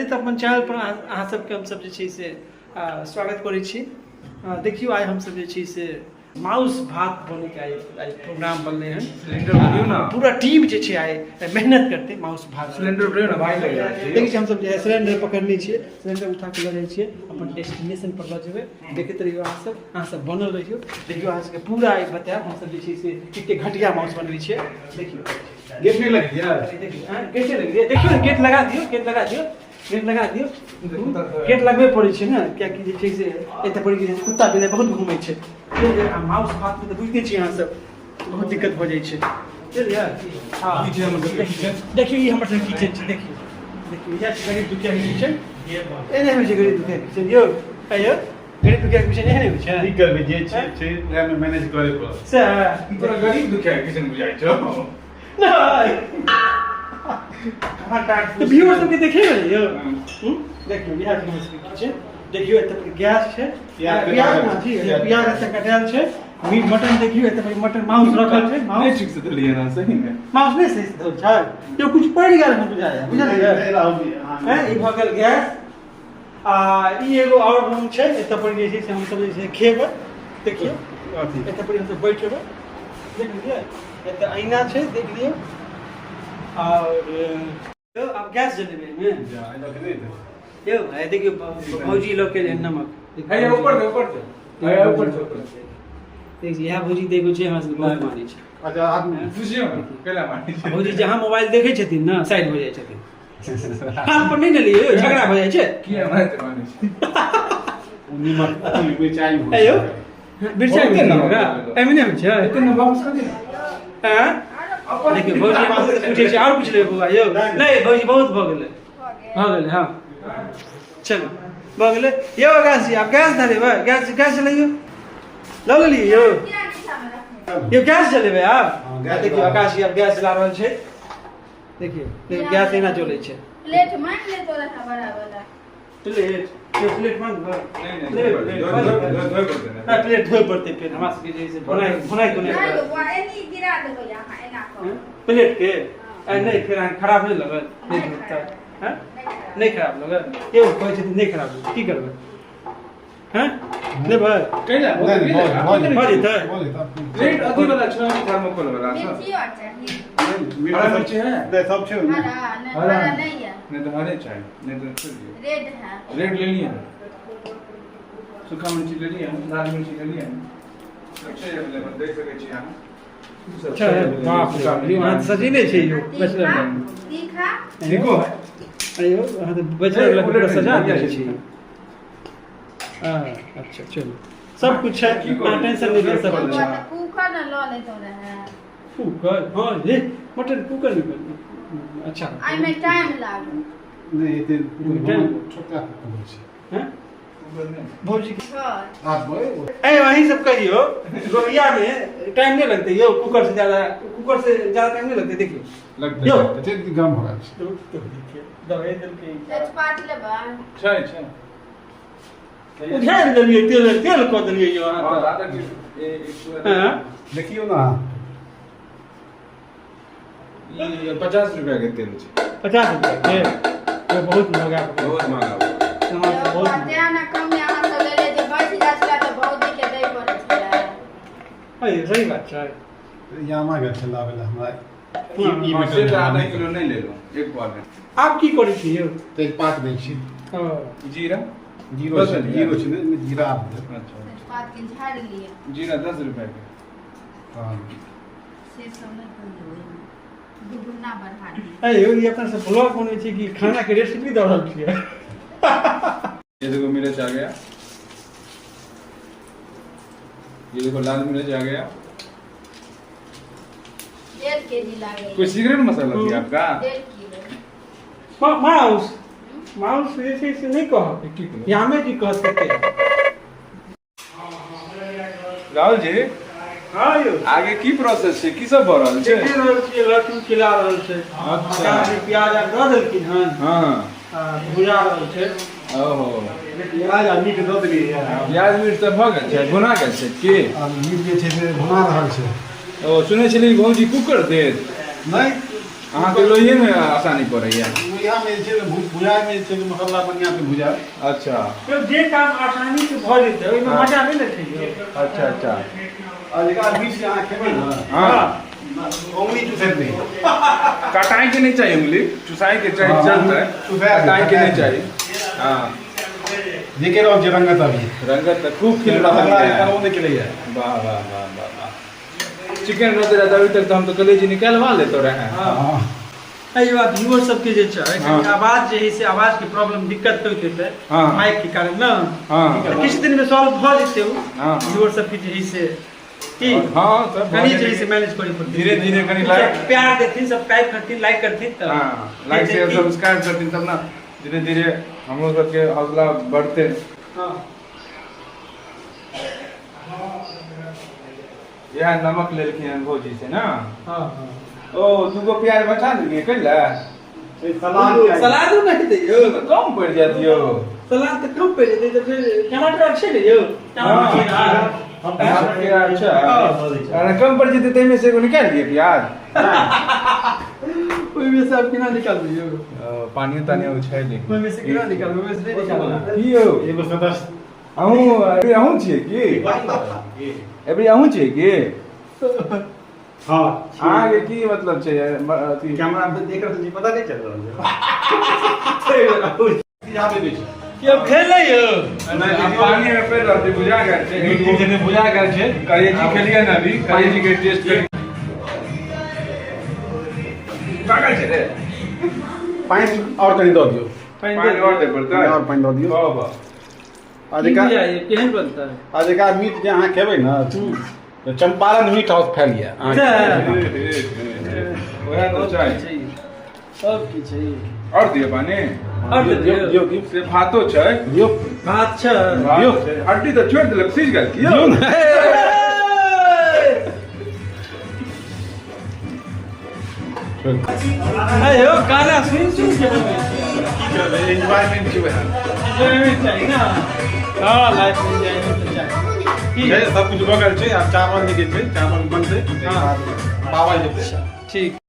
तऽ अपन चैनल पर अहाँ सबके हमसब जे छै से स्वागत करै छी। देखियौ आइ हमसब जे छै से माउस भात बनैके आइ आइ प्रोग्राम बनलै हन। सिलेंडर उठियौ ना। पूरा टीम जे छै आइ मेहनत करतै माउस भात। सिलेंडर उठियौ ना भाई लग जाइ छै। देखै छियै हमसब जे सिलेंडर पकड़ने छियै, सिलेंडर उठा के लऽ जाइ छियै, अपन डेस्टिनेशन पर लऽ जेबै। देखैत रहियौ अहाँ सब बनल रहियौ। देखियौ अहाँ सबके पूरा आइ बतायब हमसब जे छै से कते घटिया माउस बनबै छियै। देखियौ गेट नहीं लग गया। देखियौ, गेटे लग गेलै। देखियौ ने, गेट लगा दियौ, गेट लगा दियौ, गेट लगा दियौ। गेट लगबे पड़ै छै ने, कियाकि जे छै से एतऽ पड़ै छै कुत्ता बिलाइ बहुत घूमै छै। बुझलियै? आ माउस भातमे तऽ बुझिते छियै अहाँ सब, बहुत दिक्कत भऽ जाइ छै। बुझलियै? हँ। ई छै हमर सबके किचन। देखियौ ई हमर सबके किचन छै। देखियौ, देखियौ इएह छै गरीब दुखियाके किचन। एहने होइ छै गरीब दुखियाके किचन यौ। कहियौ, गरीब दुखियाके किचन एहने होइ छै? की करबै, जे छै छै, ओकरा मे मैनेज करे पड़त। सएह। तोरा गरीब दुखिया के किचन बुझाइ छौ? नहि। तऽ व्यूअर सबके देखेबै ने यौ। देखियौ इएह छै हमर सबके किचन। देखियौ एतऽ पर गैस छै, प्याज प्याज ना जी, प्याज एतऽ कटायल छै। मीट मटन देखियौ एतऽ पर मटन माउस रखल छै। नहि माउस ठीक से देलियै ना सही मे। माउस नहि सही से धोल छै यौ, कुछ पड़ि गेल हन बुझाइया, बुझलियै? हैं, ई भऽ गेल गैस। आ ई एगो आओर रूम छै, एतऽ पर जे छै से हमसब जे छै खेबै। देखियौ एतऽ पर हमसब बैठबै। देख लियै, एतऽ ऐना छै, देख लियौ। आओर यौ आब गैस जलेबै एहिमे यौ। आइ देखियौ भौजी लऽ के नमक। हे ऊपर दे, ऊपर दे, हे ऊपर से, ऊपर से। देख, इएह भौजी देखो छै हमरा सबके बहुत मानै छै। अच्छा आदमी बुझियौ ने, कैला मानै छै? भौजी जहाँ मोबाइल देखै छथिन ने, साइड भऽ जाइ छथिन। हाथ पर नहि ने लियौ, झगड़ा भऽ जाइ छै। किया मानै मानै छै? ओ निमक अथी मिरचाइ होइ हे यौ, छै। मिरचाइ बहुते होइ छै नमक ओकरा? देलकै। एहिमे नहि होइ छै? एते ने वापस कर दे। आँय? देखियौ भौजी हमरा सबके पूछै छै आओर कुछ लेबै बौआ यौ? नहि भौजी, बहुत भऽ गेलै, भऽ गेलै। हँ चलू, भऽ गेलै यौ। आकाश जी, आब गैस धरेबै? गैस, गैस जलैयौ, लऽ लेलियै यौ। यौ गैस जलेबै आब? हँ, गैस देखियौ जला। आकाश जी आब गैस जला रहल छै। देखियौ, देखियौ गैस एना जलै छै। प्लेट मांग ले तोरा था बड़ा वाला। प्लेट यौ, प्लेट मांगबै? नहीं नहीं। लेबै धोए प्लेट? धोए धोए धोए पड़तै ने। हँ, प्लेट धोए पड़तै फेर हमरा सबके जे छै से भुनाइ भुनाइ तुनाइ। नहीं गो बुआ, एनी गिरा देबै अहाँ एना कऽ। हँ? प्लेट के आ नहि फेर अहाँके खराब नहि लगत? नहि नहि धोत तऽ खराब। हँ? नहीं खराब। नहि खराब लगत यौ? कहै छथिन नहि खराब लगत, की करबै? हँ, लेबै? कैला? नहि, नहि, भऽ जेतै। भऽ जेतै? भऽ जेतै। प्लेट अथी वाला छै, थर्मोकोल वाला छै। मिर्ची और चाहिए? नहि, हरा मिर्ची है? नहि, सब छै ओहिमे। हरा नहीं। हरा। हरा नहीं है। नहीं तो हरे चाहिए, नहीं तो छोड़ दियो। रेड है। रेड ले लिए, सूखा मिर्ची ले लिए, लाल मिर्ची ले लिए, सब छै अवेलेबल, देख सकै छी अहाँ सब। अच्छा छै है, available, बाप रे सूखा बाप, यौ अहाँ तऽ मिर्ची। सजेने छै यौ आ बैचलर तीखा लाइफ। तीखा। तीखो है। अरे यौ, अहाँ तऽ बैचलर लाइफ पूरा सजा देने छी। हाँ, अच्छा चलू, सब कुछ छै। की करू? अहाँ टेंशन नहि लिअ, सब कुछ बौआ छै। तऽ कूकर ने लऽ लेतो रहे। कुकर? हाँ ये मटन कुकर में बन अच्छा। एहिमे टाइम लागत। नहि, एते टाइम- छोटका कुकर छै। हैं? भौजी के छह। आब बे, ए वही सब कहियो, लोहिया में टाइम नहीं लगते यो, कुकर से ज्यादा, कुकर से ज्यादा टाइम नहीं लगते। देखियो लगतै। यौ। लगतै। एते गरम भऽ गेल छै। तो देखियो दवाई देलकै। तेजपात लेबै? छै छै। उझारि देलियै, तेल तेल कऽ देलियै यौ अहाँ और तऽ। आधा किलो एक पूरा। हाँ? देखियौ ने अहाँ। ई 50 रुपया के तेल छै। 50 रुपया के? ये बहुत महंगा पकड़। बहुत महंगा भऽ गेल। सामान सब बहुत महंगा। तें ने कमे अहाँ सब लेलियै, जे बचि जाइ छलै तऽ भौजी के दै पड़ै छलै। अरे सही बात छै। यामा गेल छल लाबै लए हमरा। हँ, ई हाँ, से मेटल तऽ आधा किलो नहि लेलहुँ, एक पौआ लेलहुँ। आब की करै छी यौ? तेजपात दै छी। हँ। जीरा जीरो दस छै। रुपया। जीरो छै ने, जीरा आब देब। अच्छा। तेजपात के झाड़ि लिअ। जीरा 10 रुपया के। हँ। से सब नहि कहियौ, ओहिमे दुगुना बढ़ा दियौ। अरे यौ, ई अपना सब ब्लॉग बनबै छी कि खाना के रेसिपी दऽ रहल छियै? ये देखो मिर्च आ गया, ये देखो लाल मिर्च आ गया। 1.5 केजी लागैए। कोई सिगरेट मसाला थी आपका? 1.5 किलो। माउस माउस जे छै से नहि कहब। एक किलो। यामे जी कह सकते हैं। राहुल जी। हाँ यौ। आगे की प्रोसेस छै, की सब भऽ रहल छै? देख रहल छियै, लहसुन खिला रहल छै। अच्छा। आकाश जी प्याज आर दऽ देलखिन हन। आ भुजा रहल छै। ओहो। प्याज आ मीट दऽ देलियै। प्याज मीट तऽ भऽ गेल छै, भुना गेल छै की? आ मीट जे छै से भुना रहल छै। ओ सुनै छली भौजी कुकर देत। नहि। अहाँके लोहिएमे आसानी पड़ैया। नहि। लोहियामे जे छै ने भुजाइमे जे छै से मसाला बढ़िआँ से भुजाय। अच्छा। यौ, जे काम आसानी से भऽ जेतै ओहिमे मजा नहि ने छै यौ। अच्छा अच्छा। आ जेकरा बीच से अहाँ खेबै ने, हाँ। उंगली चुसैत नहीं। कटाई के नहीं चाहिए, उंगली चुसाई के चाहिए। हाँ, चलता है। चुसाए के, कटाई के नहीं कटाई के। चाहिए। हाँ। जे के रहल छै रंगत अभी। रंगत तऽ खूब खिल रहल मसाला है। करबो नहि केलैया। वाह वाह वाह वाह वाह। चिकन रहते रहते अभी तक तो हम तो कलेजी निकलवा लेते रहे हैं। हाँ। एहि बात व्यूअर सबके जे छै, हाँ। कनि आवाज जे है से आवाज के प्रॉब्लम दिक्कत होइत हेतै हाँ। माइक के कारण ने। हाँ। तऽ किछु दिन में सॉल्व भऽ जेतै ओ। हाँ। व्यूअर सबके जे है से की हाँ, सब कनि जे है से मैनेज करै पड़तै। धीरे धीरे कनि लाइक प्यार देथिन, सब्सक्राइब करथिन, लाइक करथिन तऽ हाँ, लाइक शेयर सब्सक्राइब करथिन तब ना धीरे धीरे हमरो सबके हौसला बढ़ते। हाँ। यह नमक लेलखिन हन भौजी से ना। हाँ हाँ। ओ दूगो प्याज बचा देलियै कैला? सलाद। सलादो नहि दैयौ। तऽ कम पड़ि जायत यौ। सलाद तऽ कम पड़ि जेतै तऽ फेर टमाटर छै ने यौ? हाँ। टमाटर टमाटर अच्छा। अरे कम पड़ि जेतै ताहिमे से एगो निकालि दिअ प्याज। ओहिमे से आब केना निकालबै यौ? पानियो तानियो छै लेकिन। ओहिमे से केना निकालबै? ओहिमे से नहि निकालबै। की यौ? एगो सदस्य। अहूँ अभी अहूँ छियै की? अभी अहूँ छियै की? हाँ। अहाँके की मतलब छै अथी? कैमरा पे देख रहल छी, पता नहि चल रहल छै। कि अब खेलै यौ? पानी में पड़ि रहल छै, बुझा गेल छै। मीट जे भुजा गेल छै। करेजी खेलियै ने अभी, करेजी के टेस्ट करी। पागल छै रे। पानि आओर कनि दऽ दियौ। पानि आओर दे पड़तै? आओर पानि दऽ दियौ। वाह वाह। आ जेकरा केहन बनतै? आ जेकरा मीट जे अहाँ खेबै ने तऽ चंपारण मीट हाउस फैल यऽ। वएह तऽ चाही। सब किछु छै। आओर दियौ पानि? आओर दियौ दियौ दियौ। से भातो छै। दियौ। भात छै। दियौ। हड्डी तऽ छोड़ि देलक, सिझ गेल की यौ? दियौ ने। अरे यौ, गाना सुनि सुनि के बनबै छी। एन्जॉयमेंट छै वएह। एन्जॉयमेंट चाही ने। हाँ, लाइफ में एन्जॉयमेंट तऽ चाही। की? छै, सब कुछ भऽ गेल छै। आब चावल जे छै, चावल बनतै। हाँ। पावल जेतै। ठीक।